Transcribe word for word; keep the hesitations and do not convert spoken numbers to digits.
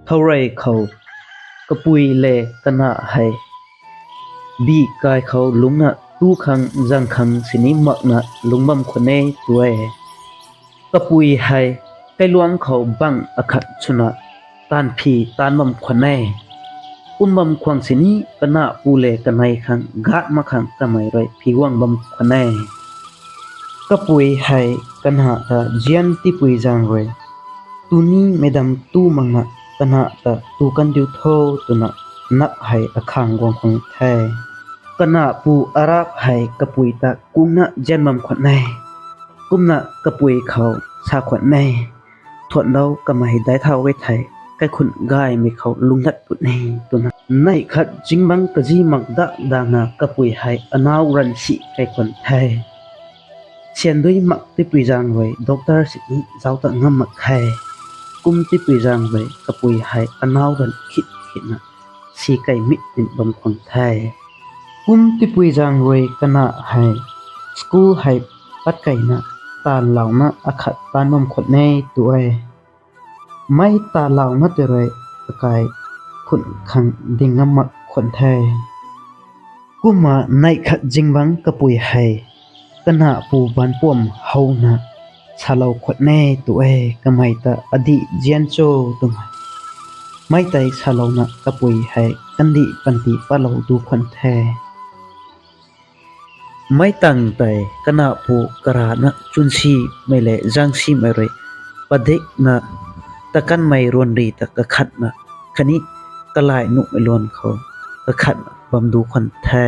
Thourey khou kapui le kana hei bih kai khou lungcna tu khang zang khang sini makna lungc bam khwan e tu e. Kapui hei kailuangc khou bangh akhat swna taanv phi taanc bam khwan e. Kum bam khwan sini kanahpu le kanei khang gat mak khang kamei rui phi guang bam khwan e. Kapui hei kana ta zian tipui zaeng rui, tu ni meidam tu makna kana ta tu kandiu tho twna nap hei akhang guang khwan the. Kanahpu arap hei kapui ta kungna zian bam khwan e. Kumna kapui khou sa khwan e, thuanlou kamei daic thau e thei, kaikhun gaymei khou lungclat puni twna. Neih khat zingbangc kazi mak dak dakna kapui hei anau ranv si kai khwan the. Syan dui mak tipui zaeng rui doctor sini zauc ta ngam mak khe. Kum tipui zaeng rui kapui hei anau ranv khit khitna si kai mit mit bam khwan the. Kum tipui zaeng rui kana hei school hei pat keyna taanlouna akhat taanv bam khwan e tu e. Mei taanlouna tei rui kakai khun khang ding ngam mak khwan the. Kumna neih khat zingbangc kapui hei kanahpu baanc puam howna salou khwan e tu e, kamei ta adih zian cho twna. Mei tei salouna kapui hei kandih panty patlou du khwan the. Mei tang tei kanahpu karana chwnsimei le zangsimei rui padikna takanmei ruanri ta kakhatna khatni kalai nuhmei luan khou kakhatna bam du khwan the.